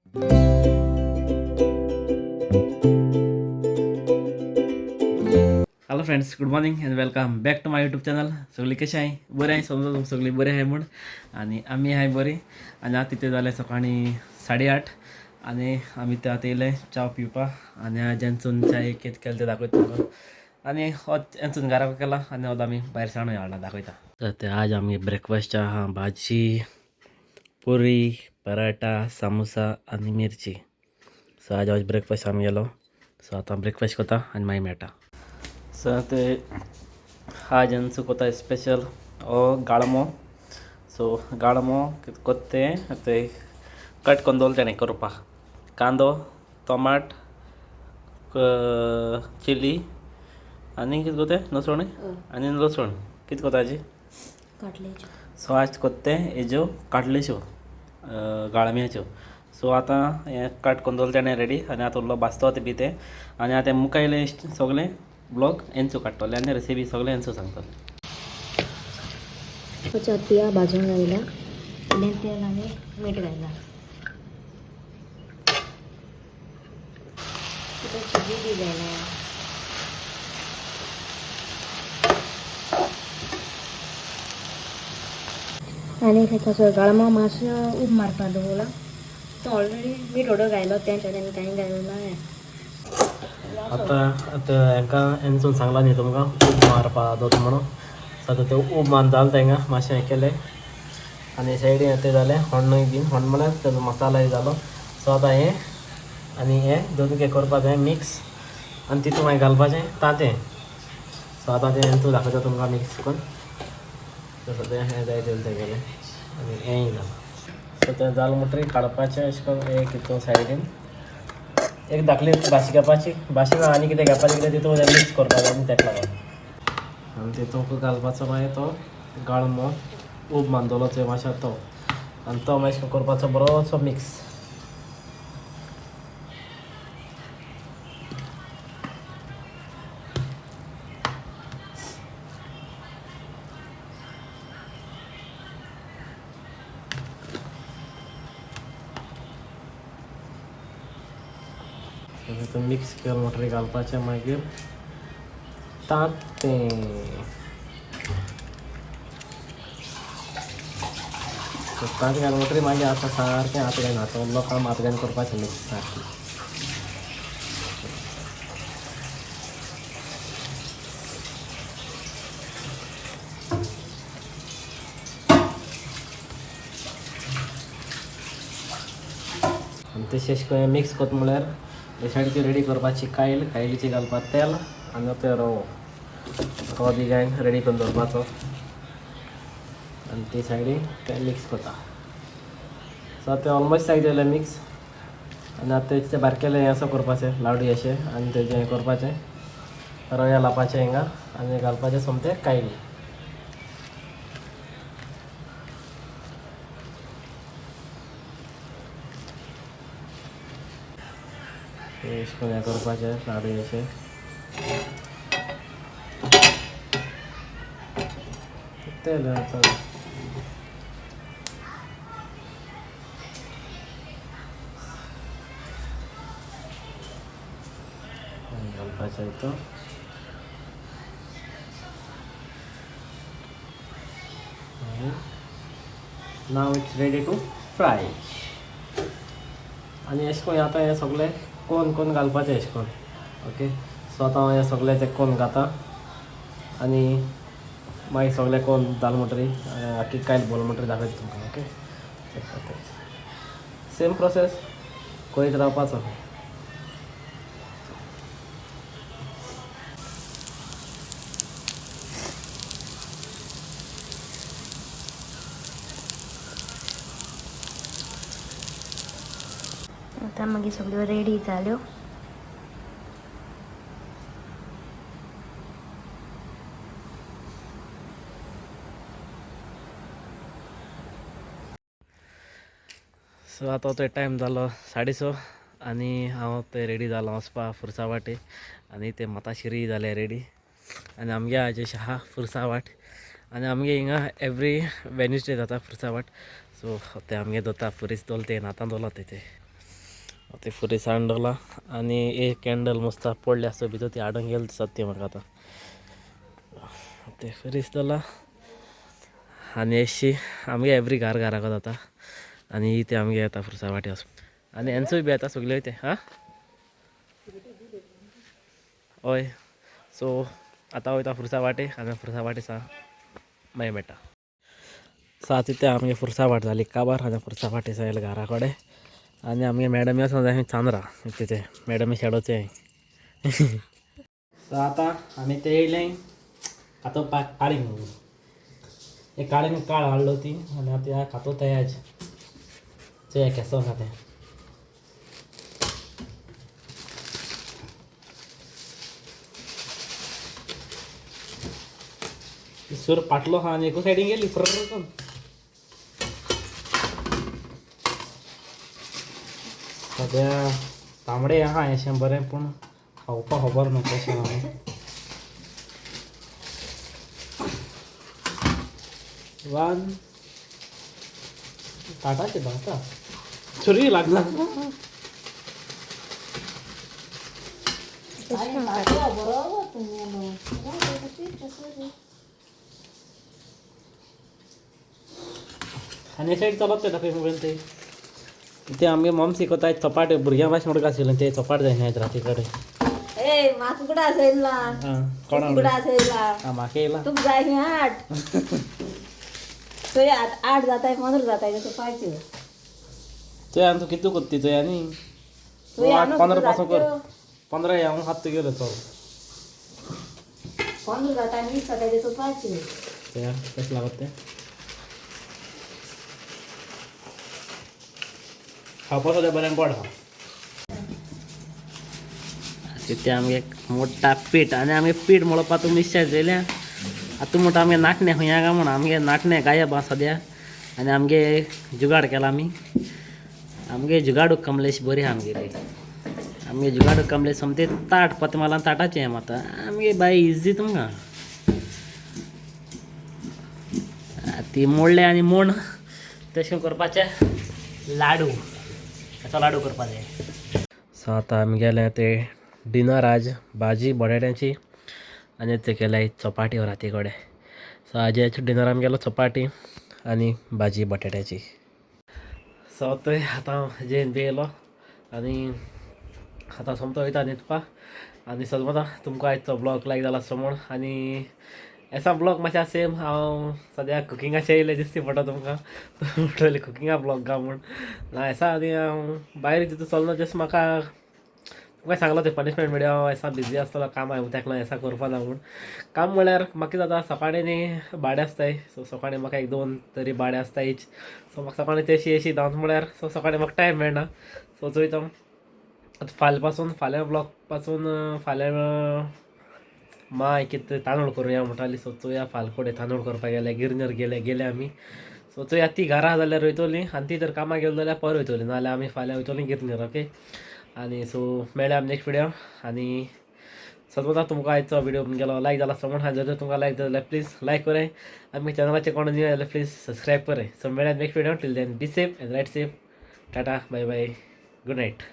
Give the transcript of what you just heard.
Hello friends, good morning and welcome back to my YouTube channel. सगळी कशी आहे? बरें आहे समजा तुम सगळी बरें आहे म्हूण आनी आमी आहाय बरी. आनी आतां तितें जालें सकाळीं 8:30 आनी आमी ते आतां येयले च्या पिवपाक. आनी आज हेंचून च्या कितें केलें तें दाखयता तुमकां. आनी होच हेंचून घराक केला आनी होच आमी भायर साणूय हाडला दाखयता. तर ते आज आमगे ब्रेकफास्ट आहा भाजी, पुरी, पराठा, सामोसा आनी मिरची. सो आज आज ब्रेकफास्ट आमगेलो. सो आतां ब्रेकफास्ट करता आनी मागीर मेळटा. सो ते आज आमचो कोता स्पेशल हो गाळमो. सो गाळमो कितें कोत्ता तें ते कट करून दवरलें तेणें करपाक. कांदो, टोमाट, चिली आनी कितें गो तें लसूण आनी लसूण. कितें कोता आजी? सो आज कोत्ता तें हेज्यो काटलेश्यो गाळम्याच्यो. सो आतां हें कट करून दवरलें तेणें रेडी आनी आतां उरलो भाजतो तें बी तें. आनी आतां मुखायलें सगळें ब्लॉग हेंचो काडटले आनी रेसिपी सगळें हेंचो सांगतले. पिया भाजून घायला, इल्लें तेल आनी मीठ घायला, चिली बी घायला. आनी तसो गाळमो मातसो उब मारपा दवरला. तो ऑलरेडी मीठ ओडो घायलो तेंच आनी कांय घायलो ना. आतां आतां हेंकां हेंचून सांगलां न्ही तुमकां उब मारपा दवरता म्हणून. सो आतां तें उब मारून जालें तेंगा मातशें हें केलें आनी सायडीन तें जालें होण्णूय बीन होण्ण म्हळ्यार तेजो मसालोय जालो. सो आतां हें आनी हें दोन कितें करपा जाय मिक्स आनी तितून मागीर घालपाचें तांतें. सो आतां तें हेंचो दाखयता तुमकां मिक्स करून. तसो तें हें जाय तें गेलें आनी हेंय जालां. सो तें जालें म्हणटकीर काडपाचें अशें करून एक हितून सायडीन एक धाकली भाशी घेवपाची, भाशी ना आनी कितें घेवपाचें कितें तितून मिक्स करपाचें आनी तेका लागून आनी तितूंक घालपाचो मागीर तो गाळमो उब मांदलो चोय मातसो तो आनी तो मागीर करपाचो बरोसो मिक्स. तो मिक्स केलो म्हणटकीर घालपाचें मागीर तांतें. तांतें घाल म्हणटकीर मागीर आतां सारकें हात घालून आतां उरलो काम हात घालून करपाचें मिक्स सारकें. आनी तशें करून मिक्स करता म्हळ्यार हे सायडीची रेडी करपाची कायल, कायलीची घालपाक तेल आनी ते रवो रवो बी घालून रेडी करून दवरपाचो आनी ते सायडीन ते मिक्स करता. सो आतां ऑलमोस्ट सायड जालें मिक्स आनी आतां तेचे बारकेले हें असो करपाचें लाडू अशें आनी तेजें हें करपाचें रव्या लावपाचें हिंगा आनी घालपाचें सोमतें कायली. अशें करून हें करपाचें लाडू अशें. तेल आतां घालपाचें हितून. Now it's ready to fry. आनी अशें करून आतां हें सगळें कोन कोन घालपाचें अशें करून. ओके, सो आतां हांव हें सगळें तें कोन घाता आनी मागीर सगळें कोन जालें म्हणटकीर आख्खी कायल भरलें म्हणटकीर दाखयता तुमकां. ओके, सेम प्रोसेस करीत रावपाचो. आतां मागीर सगळ्यो रेडी जाल्यो. सो आतां तो टायम जालो 6:30 आनी हांव ते रेडी जालो वचपा फुरसा वाटे आनी ते माताशिरी जाले रेडी आनी आमगे आज अशें आहा फुरसा वाट आनी आमगे हिंगा एवरी वेनसडे जाता फुरसा वाट. सो ते आमगे दवरता फुरीस दवरता ते आतां दवरला ते. ते फुरी हाडून दवरला आनी एक कॅन्डल मस्त पडली आसा भितर ती हाडून गेली दिसता ती म्हाका आतां. ते फुरीस दवरला आनी अशी आमगे एवरी घार घराक जाता आनी ते आमगे येता पुरसा वाटे वचून आनी एन्सूय बी येता सगळे ते. हां हय, सो आतां वयता पुरसा वाटे आनी पुरसा वाटे सा मागीर मेळटा. सो आतां ते आमगे पुरसा वाट जाली काबार आनी पुरसा वाटे सा येयले घरा कडेन आनी आमगे मॅडमी आसा जाय चांदरा तिथे मॅडमी शेडोचे. सो आतां आमी ते येयले आतां काळींग एक काळींग काळ हाडलो ती आनी आतां खातो तयार चोया केसो आहा तें. सूर पाटलो आहा आनी एकू सायडीन गेली फर्र करून. सद्या तांबडे आहा अशें बरें पूण खावपाक खबर ना कशें आहा. वन ताटाचें धांवता सुरी लागना. आनी सायड चलत ते दाखय मोबायल ते ते आमगे मम शिकवताय चपाटे भुरग्यां भाशेन म्हणून आशिल्लें ते चपाट जाय आयज राती कडेन. ए म्हाका कुठं असायला कोणा कुठं असायला आं म्हाका येयला तुका जाय खंय आठ थंय आठ जाताय 15 जाताय तसो पांच. चोय आनी तूं कितू कोत्ती चोय आनी थंय आठ 15 पासून कर 15 हांव हात तुगेलो चल 15 जाताय 20 जाताय तसो पांच. चोया कशें लागत तें खावपा सद्या बरें गोड आहा. तिथे आमगे मोठा पीठ आनी आमगे पीठ मळपा तूं मिश्या चोयल्या. आतां म्हणटा आमगे नाटणे खंय काय म्हण आमगे नाटणे गायब आहा सद्या आनी आमगे जुगाड केला आमी. आमगे जुगाडू कमलेश बरी आहा आमगेली. आमगे जुगाडू कमलेश सोमते ताट पतमाला ताटाचें आतां आमगे बाय इजी तुमकां. ती मोडले आनी मोण तशें करपाचें लाडू हेचो लाडू करपाचे. सो आतां आमी गेले ते डिनर आज भाजी बटाट्यांची आनी ते केले चपाटी राती कडेन. सो आज डिनर आमी गेलो चपाटी आनी भाजी बटाट्याची. सो थंय आतां जेवन बी येयलो आनी आतां सोमतो वयता न्हिदपा आनी समजा तुमकां आयचो ब्लॉग लायक जाला आसतो म्हूण. आनी एसा ब्लॉग मातशें सेम हांव सद्या कुकिंगाचे येयले दिसती पडटा तुमकां म्हणटलें कुकिंगा ब्लॉग गा म्हूण ना एसा. आनी हांव भायर तितू चलना जस्ट म्हाका तुमकां सांगलो तें पनिशमेंट मिडिया हांव एसा बिजी आसतलो काम हांवें ताका लागून एसा करपा ना म्हूण. काम म्हळ्यार म्हाका कितें जाता सकाळीं न्ही भाडें आसताय. सो सकाळीं म्हाका 1-2 तरी भाडें आसतायच. सो म्हाका सकाळीं तेशी एशी धांवन म्हळ्यार सो सकाळीं म्हाका टायम मेळना. सो चोयता आतां फाल्यां पासून फाल्यां ब्लॉग पासून फाल्यां माय कितें तांदूळ करुया म्हणटाली. सो चोया फाल्यां कडेन तांदूळ करपाक गेले गिरनीर गेले गेले आमी. सो चोया ती घरा जाल्यार वयतली आनी ती जर कामाक गेली जाल्यार परत वयतली नाजाल्यार आमी फाल्यां वयतली गिरनीर. ओके आनी सो मेळ्या आमी नेक्स्ट व्हिडियो. आनी समजा तुमकां आयचो व्हिडियो गेलो लायक जाला आसतो म्हूण. जर तुमकां लायक जाल्यार प्लीज लायक कराय आनी चॅनलाचेर कोण न्यू जाल्यार प्लीज सबस्क्रायब कराय. सो मेळ्या next video. Till then be safe and ride safe. Tata bye bye good night.